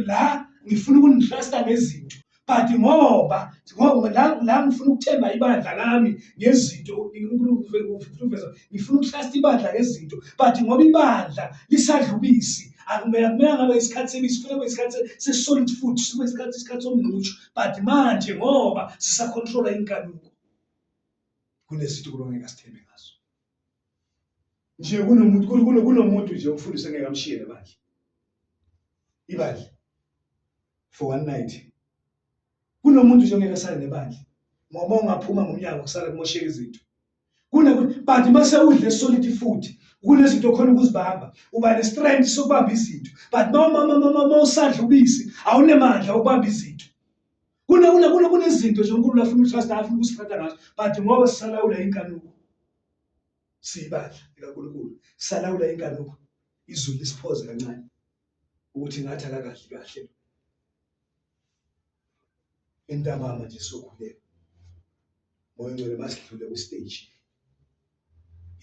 La ngifuna ukunitrusta ngezinto, but ngoba ngoba la ngifuna ukuthemba ibandla lami ngezinto, uNkulunkulu uveza ngifuna ukutrust ibandla ngezinto, but ngoba ibandla lisadlubisi, akumele kumele ngabe isikhathi sebisi, kufanele kube isikhathi se-solid food, sibe isikhathi somngqutsho, but manje ngoba sisacontrola inkanuko, kunezinto uNkulunkulu angeke asithembe ngazo. Nje kunomuntu kunomuntu nje umfundisi engeke amshiye nebandla. Ibandla for one night. Kunomuntu nje ongeke asale nebandla. Ngoba ungaphuma ngomnyango kusala kumosheka izinto. Kune but mase udle solid food kunezinto okhona ukuzibamba, uba ne-strength sokubamba izinto, but uma usadla ubisi awunemandla okubamba izinto. Kunezinto nje uNkulunkulu afuna utrust, afuna ukusithatha ngazo, but ngoba sisalawula inkanuko, siyibandla likaNkulunkulu, salawula inkanuko, izulu lisiphoze kancane ukuthi ngathi akakadli kahle. Entambama nje sokhuleka, Moya oNgcwele, masidlule kwi-stage.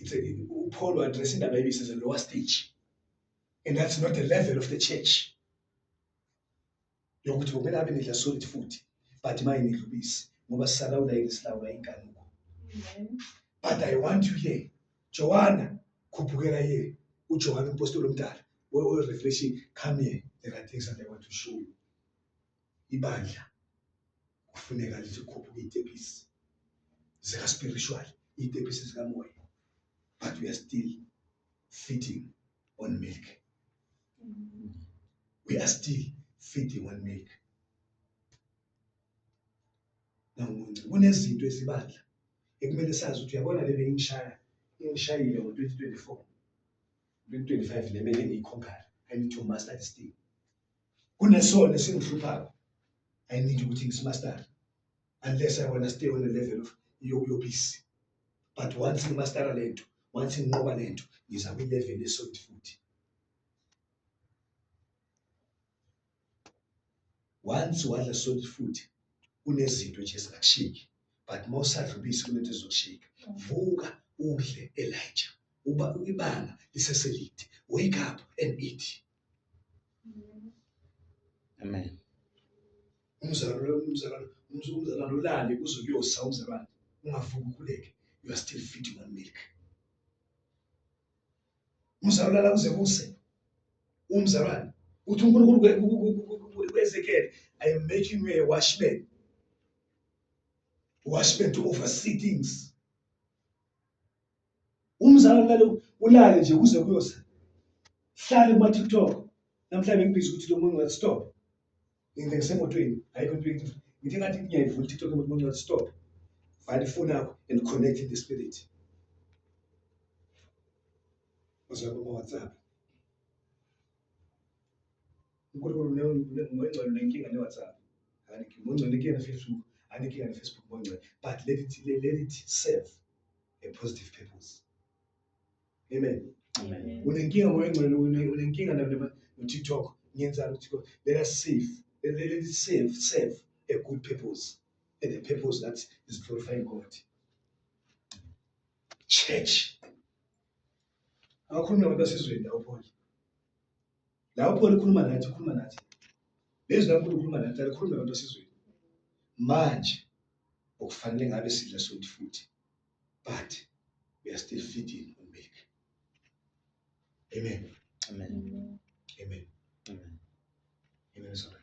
It's a uPaul address indaba yebisi as a lower stage, and that's not the level of the church yokuthi kumele abe nidla solid food, but maye nidla ubisi ngoba sisalawula yini? Silawula inkanuko. But I want you here, Joanna, khuphukela here. UJohane umpostoli omdala we-Revelation, come here, there are things that I want to show you. Ibandla kufuneka lithi khuphuka iy'tebhisi zika-spiritual, iy'tebhisi zikamoya, but we are still feeding on milk. We are still feeding on milk. Nangumuntu kunezinto ezibandla ekumele sazi ukuthi uyabona le bengishaya ingishayile ngo-2024, 2025, le mele ngiyikhonkare. I need to master this thing. Kunesono esingihluphako, I need ukuthi ngisimastere unless I wanna stay on the level of yobisi. But once ngimastera lento, once nginqoba lento, ngiza kwi-level ye-solid food. Once wadla solid food, kunezinto nje ezingakushiki, but uma usadla ubisi kunento ezizokushika. Vuka udle, Elijah, uba ibanga liseselide. Wake up and eat. Amen. Umzalwane ulale kuze kuyosa, umzalwane ungavuki ukhuleke, you are still feeding on milk. Umzalwane ulala kuze kuse, umzalwane uthi uNkulunkulu ku-Ezekiel, "I am making you a watchman, watchman to oversee things." Umzalwane ulale, ulale nje kuze kuyosa, hlale kuma TikTok. Namhlanje ngibhizi ukuthi lo muntu wathi stop, ngize ngisemotweni, ayikho into ngithi ngathi ngiyayivula TikTok emothi, umuntu wathi stop, vala ifoni yakho and connect in the spirit. Uzwa kuma WhatsApp, uNkulunkulu ngcwele unenkinga ne-WhatsApp, ngcwele unenkinga ne-Facebook, anenkinga ne-Facebook ngcwele, but let it serve a positive purpose. Amen. Amen. Unenkinga, Moya Ngcwele, unenkinga no-TikTok, ngiyenzani ku-TikTok? Let us save, let it serve a good purpose and a purpose that is glorifying God. Church, akakhulumi nabantu basezweni la uPaul. La uPaul ukhuluma nathi, ukhuluma nathi lezi la uNkulunkulu ukhuluma nathi, alikhulumi nabantu basezweni. Manje okufanele ngabe sidla solid futhi, but we are still feeding on milk. Amen. Amen. Amen. Amen. Amen, sorry.